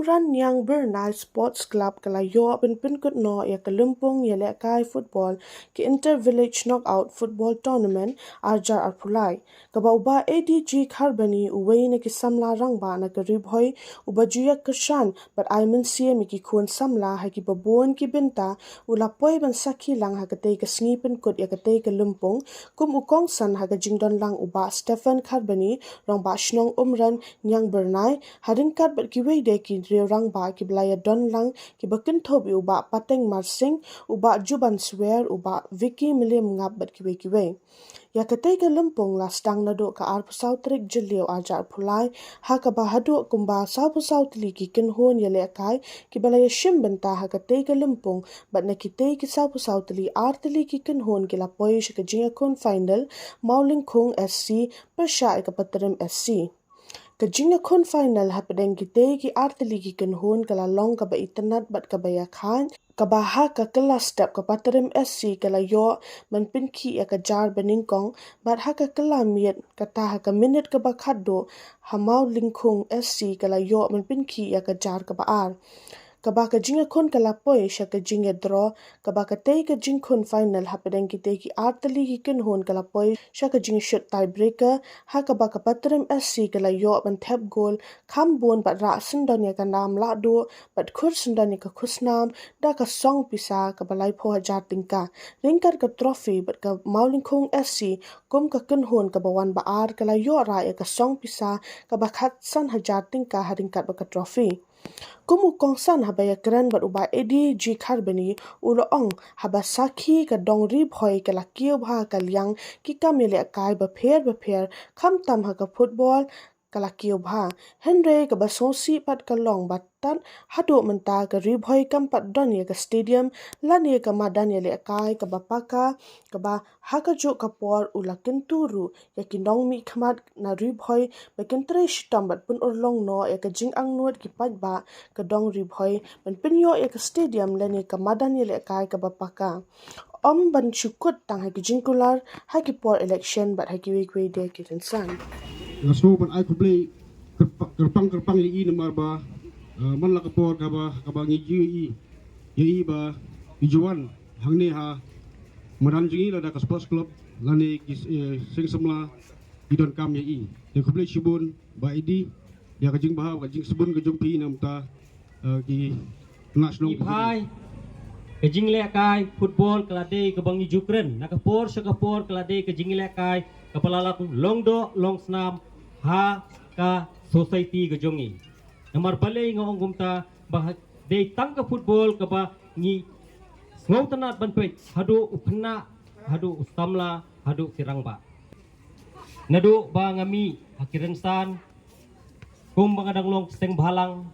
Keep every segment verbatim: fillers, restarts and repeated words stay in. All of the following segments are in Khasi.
Ranniang Byrnai Sports Club ka la ïoh ban pynkut noh ïa ka lympung ïalehkai football ki Inter Village Knockout Football Tournament arjar arphew lai, kaba u Bah A D G Kharbani, uwei na ki samla rangbah na ka Ri Bhoi, uba ju ïa kyrshan bad ai mynsiem ïa ki khun samla ha kiba bun ki bynta, u la poi ban sakhi lang ha katei ka sngi pynkut ïa katei ka lympung, kum u kongsan ha ka jingdon lang u Bah Stephen Kharbani, rangbah shnong Umran Niang Byrnai, ha ryngkat bad kiwei de ki riew rangbah kiba la ïa don lang, kiba kynthup ïa u Bah Pateng Marsing, u Bah Juban Swer, u Bah Vicky Mylliemngap bad kiwei kiwei. Ïa katei ka lympung la sdang naduh ka arphew saw tarik Jylliew arjar arphew lai, ha kaba haduh kumba sawphew saw tylli ki kynhun ïalehkai kiba la ïa shim bynta ha katei ka lympung, bad na kitei ki sawphew saw tylli, ar tylli ki kynhun ki la poi sha ka jingïakhun final, Mawlyngkhung S C pyrshah ïa ka Patrim S C. Ka jingïakhun final hapdeng kitei ki ar tylli ki kynhun ka la long kaba itynnad bad kaba ïakhain, kaba ha ka kylla step ka Patrim S C ka la ïoh ban pynkhih ïa ka jar banyngkong, bad ha ka kylla miet, kata ha ka minit kaba khatduh, ha Mawlyngkhung S C ka la ïoh ban pynkhih ïa ka jar kaba ar. Kaba ka jingïakhun ka la poi sha ka jingïadraw, kaba katei ka jingkhun final hapdeng kitei ki ar tylli ki kynhun ka la poi sha ka jingshut tiebreaker, ha kaba ka Patrim S C ka la ïoh ban thep gol kham bun bad rah syndon ïa ka nam lahduh bad khur syndon ïa ka khusnam da ka song pisa kaba laiphew hajar tyngka, ryngkat ka trophy, bad ka Mawlyngkhung S C kum ka kynhun kaba wan ba ar ka la ïoh rah ïa ka song pisa kaba khatsan hajar tyngka ha ryngkat bad ka trophy. Kum u kongsan haba ïakren bad u Bah A D G Kharbani, u la ong haba sakhi ka dong Ri Bhoi ka la kiew bha ha ka liang ki kam ïalehkai bapher bapher, khamtam ha ka football ka la kiew bha. Hynrei kaba sngewsih pat ka long ba tad haduh mynta ka Ri Bhoi kam pat don ïa ka stadium lane ka madan ïalehkai kaba paka, kaba ha kajuh ka por u la kyntu ruh ïa ki nongmihkhmat na Ri Bhoi ba kin trei shitom bad pynurlong noh ïa ka jingangnud ki paidbah ka dong Ri Bhoi ban pynïoh ïa ka stadium lane ka madan ïalehkai kaba paka. Ym ban shu kut tang ha ki jingkular ha ki por election bad ha kiwei kiwei de ki rynsan. Nga sngew ban ai khublei kyrpa-, kyrpang kyrpang ïa i namar ba, eh, man la ka por kaba, kaba ngi ju ïa i, ïa i ba i ju wan hangne ha madan jong i, lada ka sports club lane ki, eh, seng samla ki donkam ïa i. Te khublei shibun Bah A D ïa ka jingbha, ka jingsbun ka jong phi na ka bynta, eh, ki khynnah shnong. Ki phai ka jinglehkai football ka la dei kaba ngi ju kren na ka por sha ka por, ka la dei ka jinglehkai kaba la long doh long snam ha ka society ka jong ngi. Namar balei nga ong kumta? Ba dei tang ka football kaba ngi sngewtynnad ban peit, haduh u khynnah, haduh u samla, haduh ki rangbah. Naduh ba nga mih ha ki rynsan, kum ba nga dang long ki seng bhalang,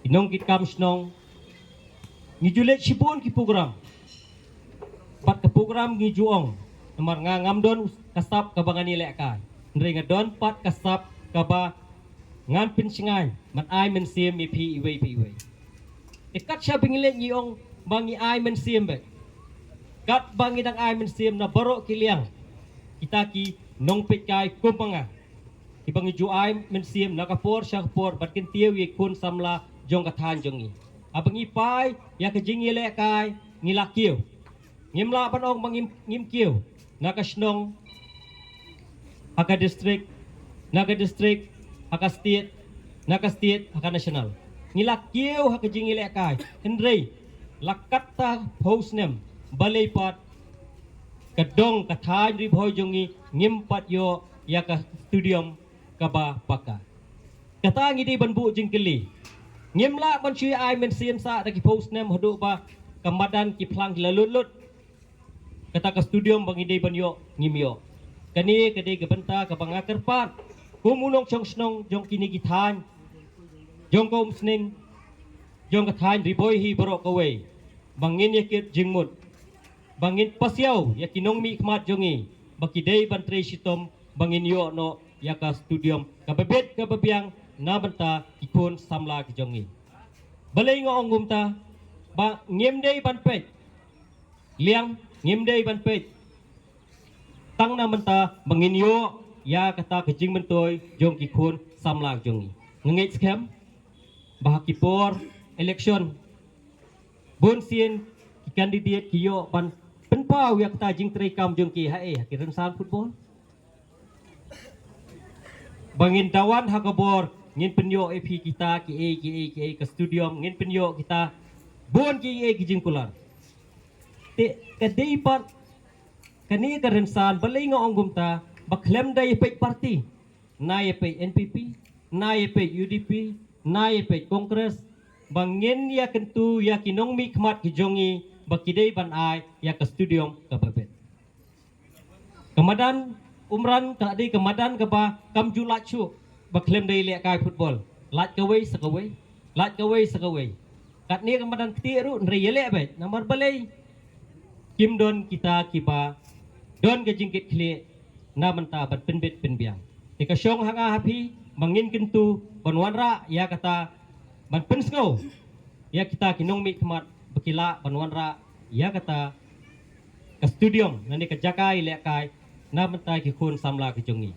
ki nongkitkam shnong, ngi ju leit shibun ki program. Bad ka program ngi ju ong, namar nga ngam don ka sap kaba ngan ïalehkai, hynrei nga don pat ka sap kaba ngan pynshngaiñ, ngan ai mynsiem ïa phi iwei pa iwei. Te kat shaba ngi leit ngi ong ba ngi ai mynsiem beit. Katba ngi dang ai mynsiem na baroh ki liang, kita ki nongpeitkai kum ma nga, kiba ngi ju ai mynsiem na ka por sha ka por ban kyntiew ïa ki khun samla jong ka thaiñ jong ngi. Haba ngi phai ïa ka jingïalehkai, ngi la kiew. Ngim lah ban ong ba ngim, ngim kiew. Na ka shnong ha ka district, na ka district ha ka state, na ka state ha ka national. Ngi la kiew ha ka jingïalehkai, hynrei la katta phew snem, balei pat ka dong ka thaiñ Ri Bhoi jong ngi ngim pat ïoh ïa ka stadium kaba paka. Kata ngi dei ban buh jingkylli. Ngim lah ban shu ai mynsiem sah da ki phew snem haduh ba ka madan ki phlang ki la lut lut. Kata ka stadium ba ngi dei ban ïoh, ngim ïoh. Kane ka dei ka bynta kaba nga kyrpad kum u nongshong shnong jong kine ki thaiñ, jong ka Umsning, jong ka thaiñ Ri Bhoi hi baroh kawei, ba ngin ïa kit jingmut, ba ngin pasiaw ïa ki nongmihkhmat jong ngi ba ki dei ban trei shitom ba ngin ïoh noh ïa ka stadium kaba bit kaba biang na bynta ki khun samla ki jong ngi. Balei nga ong kumta? Ba ngim dei ban peit liang, ngim dei ban peit tang na bynta ba ngin ïoh ïa kata ka jingmyntoi jong ki khun samla jong ngi. Nga ngeit skhem ba ha ki por election bun sien ki candidate ki ïoh ban pynpaw ïa kata jingtrei kam jong ki ha e ha ki rynsan football. Ba ngin dawan ha ka bor ngin pynïoh ïa phi kita ki e ki e ki e ka stadium, ngin pynïoh kita bun ki e ki jingkular. Te ka dei pat kane ka rynsan balei nga ong kumta, ba khlem da ïa peit party, na ïa peit N P P, na ïa peit U D P, na ïa peit Congress, ba ngin ïa kyntu ïa ki nongmihkhmat ki jong ngi ba ki dei ban ai ïa ka stadium kaba bit. Ka madan Umran ka la dei ka madan kaba kam ju lait shuh ba khlem da ïalehkai football. Lait kawei sa kawei, lait kawei sa kawei. Katne ka madan kti ruh hynrei ïaleh beit. Namar balei? Kim don kita kiba don ka jingkitkhlieh na bynta ban pynbit pynbiang. Te ka shong ha nga ha phi ba ngin kyntu ban wanrah ïa kata, ban pynsngew ïa kita ki nongmihkhmat ba ki lah ban wanrah ïa kata ka stadium lane ka jaka ïalehkai na bynta ki khun samla ki jong ngi.